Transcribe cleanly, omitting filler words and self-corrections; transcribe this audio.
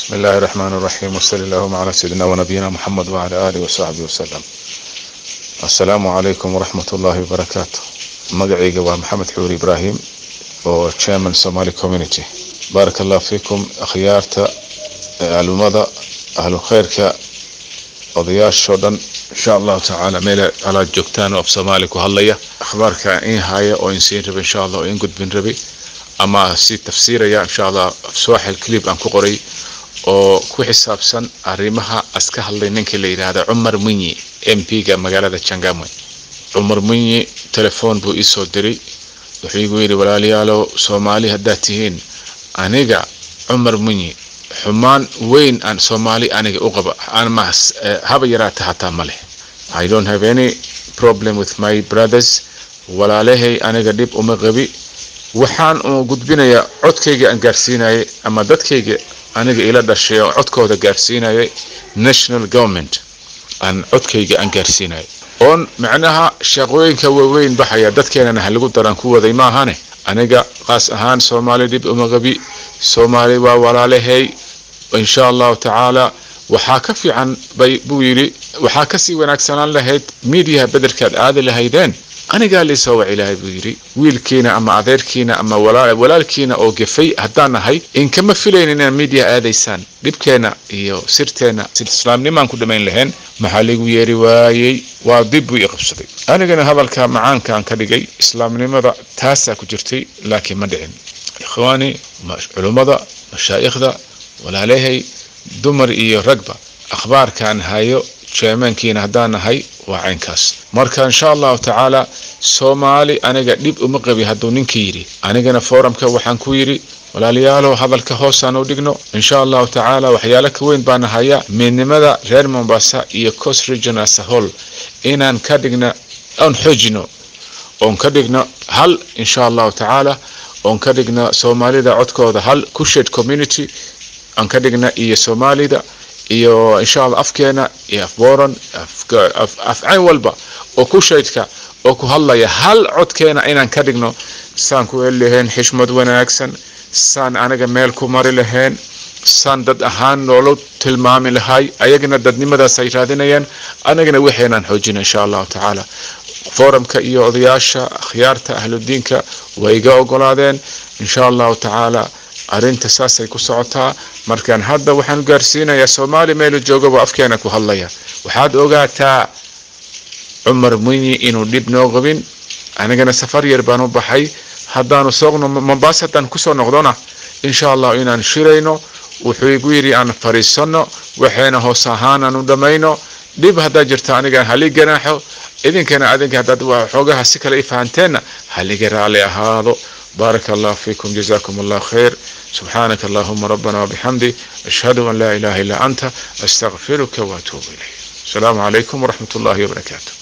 بسم الله الرحمن الرحيم، وصلى اللهم على سيدنا ونبينا محمد وعلى آله وصحبه وسلم. السلام عليكم ورحمة الله وبركاته. Magacayga waa Maxamed Xuuri Ibrahim oo chairman Somali Community. Baaraka Allah fiikum, akhyaarta, culumada, ahlu khayrka, odayaashoo dhan, insha Allahu tacaala meel alaad joogtaan oo af Soomaali ku hadlaya, akhbaarka in haya oo in siin rabay, insha Allah, oo in gudbin rabay ama si tafsiiraya, insha Allah, Swahili clip aan ku qoray oo ku xisaabsan arrimaha aska hadlay ninka la yidhaahda Cumar Mwinyi, MP-ga magaalada Changamwe. Cumar Mwinyi telefoon buu iisoo diray. Wuxuu igu yidhi: "Walaalayaalow, Soomaali haddaad tihiin, aniga Cumar Mwinyi xumaan weyn aan Soomaali aniga u qaba ama haba yaraata hataa ma leh. I don't have any problem with my brothers. Walaalahay aniga dhib uma qabi. Waxaan uu gudbinayaa codkayga aan gaarsiinayay ama dadkayga aniga ila dhashay oo codkooda gaarsiinayay national government aan codkayga aan gaarsiinayay oon macnaha shaqooyinka waaweyn baxaya dadkeenana halagu daraan ku waday maahane. Aniga qaas ahaan Soomaali dhib uma qabi. Soomaali waa walaalahay, insha Allahu tacaala. Waxaa ka fiican bay," buu yidhi, "waxaa kasii wanaagsanaan lahayd miidiyaha bederkaad aadi lahaydeen anigaa liisoo waci lahay," buu yidhi. "Wiilkiina ama adeerkiina ama walaalkiina oo gefay haddaan nahay, inkama filayn inaad miidiya aadaysaan. Dhibkeenna iyo sirteenna islaamnimaan ku dhamayn lahayn. Maxaa liigu yeeri waayey?" Waa dib buu i qabsaday. Anigana hadalka macaankaan ka dhigay, islaamnimada taasaa ku jirtay, laakiin ma dhicin. Ikhwaani, culummada, mashaa'ikhda, walaalahay, dumar iyo ragba, akhbaarkaan hayo chairmankiina haddaan nahay waa caynkaas. Marka insha Allahu tacaala Soomaali aniga dhib uma qabi hadduu ninka yidhi, anigana forumka waxaan ku yidhi: "Walaalayaalow, hadalka hoosaan u dhigno, insha Allahu tacaala. Waxyaalo ka weyn baana haya. Midnimada reer Mombasa iyo Coast Region as a whole inaan ka dhigna, oon xoojino, oon ka dhigno hal, insha Allahu tacaala, oon ka dhigno Soomaalida codkooda hal, Kushed community aan ka dhigna iyo Soomaalida iyo insha Allah afkeena iyo afbooran, af cayn walba oo Kushaydka oo ku hadlaya, hal codkeena inaan ka dhigno, saan ku heli lahayn xishmad wanaagsan, saan aniga meel ku mari lahayn, saan dad ahaan noola tilmaami lahay. Ayagana dadnimadaas ay raadinayaan, anagana waxeenaan xoojina, insha Allahu tacaala." Forumka iyo odayaasha, akhyaarta, ahludiinka way iga ogolaadeen. Insha Allahu tacaala arrinta saasay ku socotaa. Markaan hadda waxaan gaarsiinayaa Soomaali meelu joogaba afkeena ku hadlaya: waxaad ogaataa Cumar Mwinyi inuu dhib noo qabin. Anigana safar yar baan u baxay. Haddaanu soogno Mombasa, haddaan kusoo noqdona, insha Allah inaan shirayno. Wuxuu igu yidhi aan fadhiisano, waxayna hoos ahaan aan u dhammayno. Dhib haddaa jirta aniga hali ganaaxo, idinkana adinka haddaad xoogaha si kale i fahanteenna haliga raali ahaado. بارك الله فيكم، جزاكم الله خير. سبحانك اللهم ربنا وبحمدك، أشهد أن لا إله إلا أنت، أستغفرك وأتوب إليك. السلام عليكم ورحمة الله وبركاته.